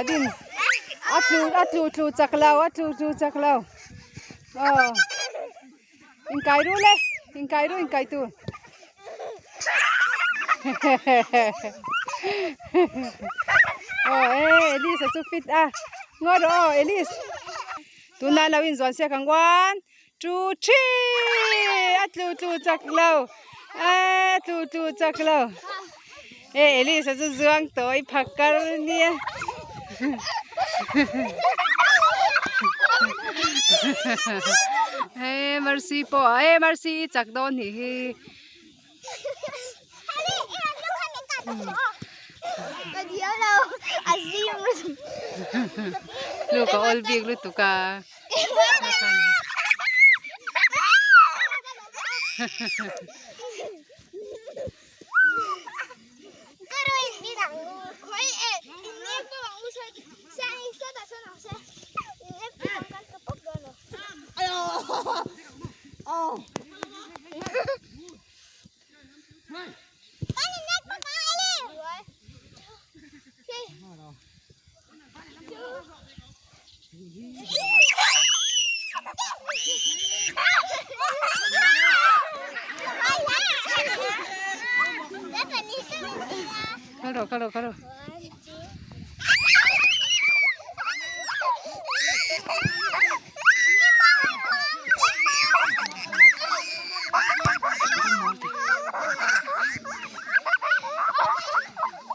A din a tlu a tlu tlu chak lo a tlu tlu chak lo aw inkai ru le inkai ru inkai tur aw e Elise a chu fit a ngawi rawh aw Elise tunah lo inzuan siak ang one two three a tlu tlu chak lo a tlu tlu chak lo e Elise a chu zuang tawi phakar nia he Mercy pawh e Mercy i chak dawn nih hi. Lu ka awl bik lutuk a. Kal rawh kal rawh kal rawh.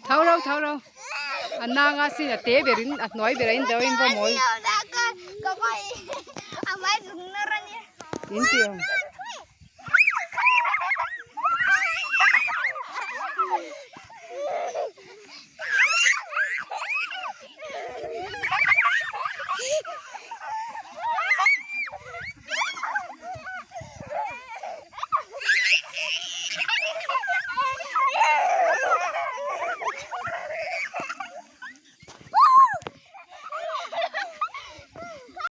Tho ro tho ro a nang a sin a te berin a hnuai ber a in deuh a in va mawl in tih ang.